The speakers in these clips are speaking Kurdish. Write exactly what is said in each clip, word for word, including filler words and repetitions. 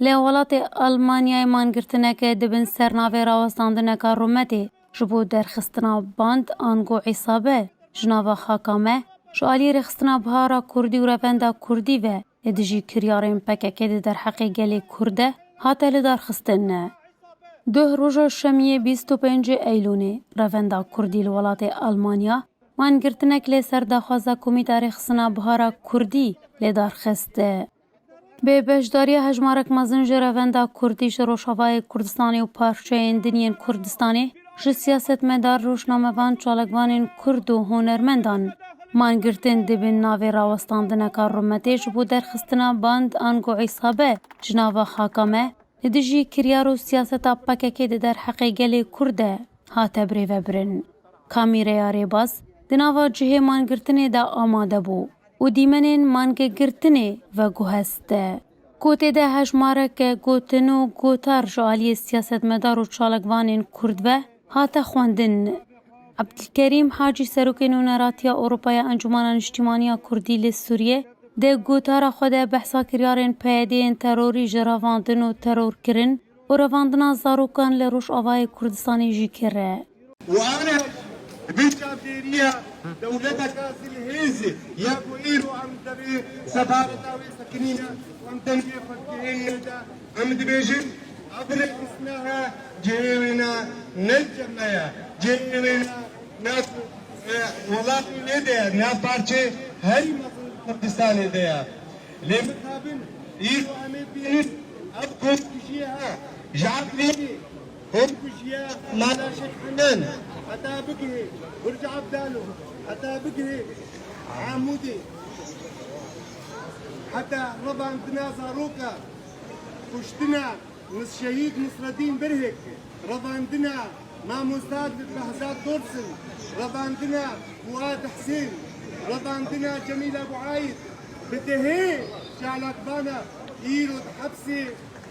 Lê welatê Almanyayê mangirtineke di bin sernavê rawestandineka rûmetê ji bo derxistina band ango îsabe ji nava xaka me ji aliyê Rêxistina Bihara Kurdî û Revenda Kurdî ve li dijî kiryarên P K K di derheqê gelê Kurd de hate lidarxistin. Duh roja şemiyê bîst û pêncê Eylûnê Revenda Kurdî li welatê Almanya mangirtinek li ser daxwaza Komîta Rêxistina Bihara Kurdî li dar xist. Bi beşdariya hejmarek mezin ji Revenda Kurdî ji Rojavayê Kurdistanê û parçeyên din yên Kurdistanê, ji siyasetmedar, rojnamevan, çalakvanên Kurd û hunermendan, mangirtin di bin navê rawestandineka rûmetê ji bo derxistina band ango îsabe ji nava xaka me, li dijî kiryar û siyaseta P K K di derheqê gelê Kurd de hate birêvebirin. Kamîreya rêbaz di nava cihê mangirtinê de amade bû û dîmenên mangegirtinê veguhest. Ku tê de hejmareke gotin û gotar ji aliyê siyasetmedar û çalakvanên Kurd ve hate xwendin. Ebdilkerîm Hacî, serokê Nûneratiya Ewropa ya Encûmena Niştîmaniya Kurdî li Sûriyê, di gotara xwe de behsa kiryarên P Y D'yên terorî ji revandin û terorkirin û revandina zarokan li Rojavayê Kurdistanê jî kir. Û ana bin çavdêriya dewleteka zilhêz ya ku îro em devê sefareta wê sekinîne û em dengê xwe digihênine de, em dibêjin, ev rêxistina he cihê wê ne, ne li cem me ye, cihê wê ne, ne, e, welatê wê de ye, ne parçê herî mezin Kurdistanê de ye. Lê mixabin, îro em ê bînin, ev komkujiye he, ji Efrînê, komkujiye mala Şêx Henan, heta bigihê Burc Abdalo, heta bigihê Amûdê, heta revandina zaroka, kuştina Mis-, Şehîd Nisredîn Birhik, revandina Mamosta Behzat Dorsin, revandina Fuad Husên, revandina Cemîl Ebu Ayd, bi dehê çalakvana îro di hepsê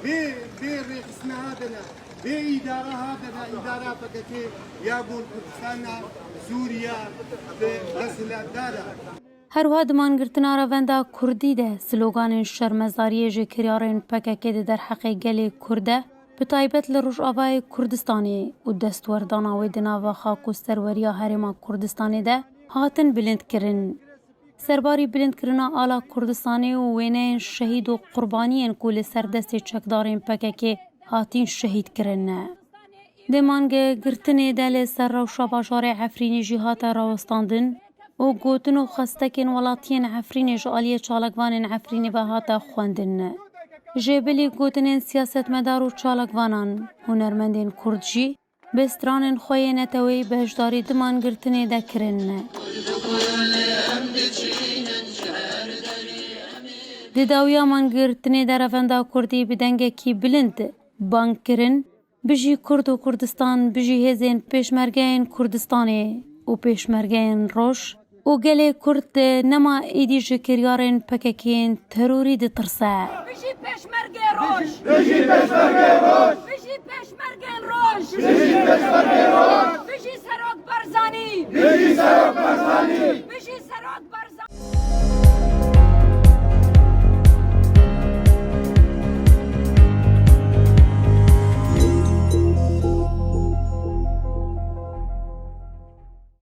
vê, vê rêxistina de ne, vê îdara de ne, îdara P K K ya ku li Kurdistana Sûriya di desthilatdar e. Her wiha di mangirtina Revenda Kurdî de sloganên şermezariyê ji kiryarên P K K di derheqê gelê Kurd de, bi taybet li Rojavayê Kurdistanê û destwerdana wê di nava xak û serweriya Herêma Kurdistanê de hatin bilindkirin. Serbarî bilindkirina ala Kurdistanê û wêneyên şehîd û qurbaniyên ku li ser destê çekdarên P K K hatîn şehîd kirin. Di mangegirtinê de li ser rewşa bajarê Efrînê jî hate rawestandin û gotin û xwestekên welatiyên Efrînê ji aliyê çalakvanên Efrînê ve hate xwendin. Ji bilî gotinên siyasetmedar û çalakvanan, hunermendên Kurd jî bi stranên xwe yê neteweyî beşdarî di mangirtinê de kirin. Di dawiya mangirtinê de Revenda Kurdî bi dengekî bilind bang kirin, Bijî Kurd û Kurdistan, bijî hêzên Pêşmergeyên Kurdistanê û Pêşmergeyên Roj û gelê Kurd nema êdî ji kiryarên P K K'yên terorî ditirse. Bijî Pêşmergê Roj! Bijî Pêşmergê Roj! Bijî Pêşmergên Roj! Bijî Pêşmergê Roj! Bijî Serok Barzanî! Bijî Serok Barzanî!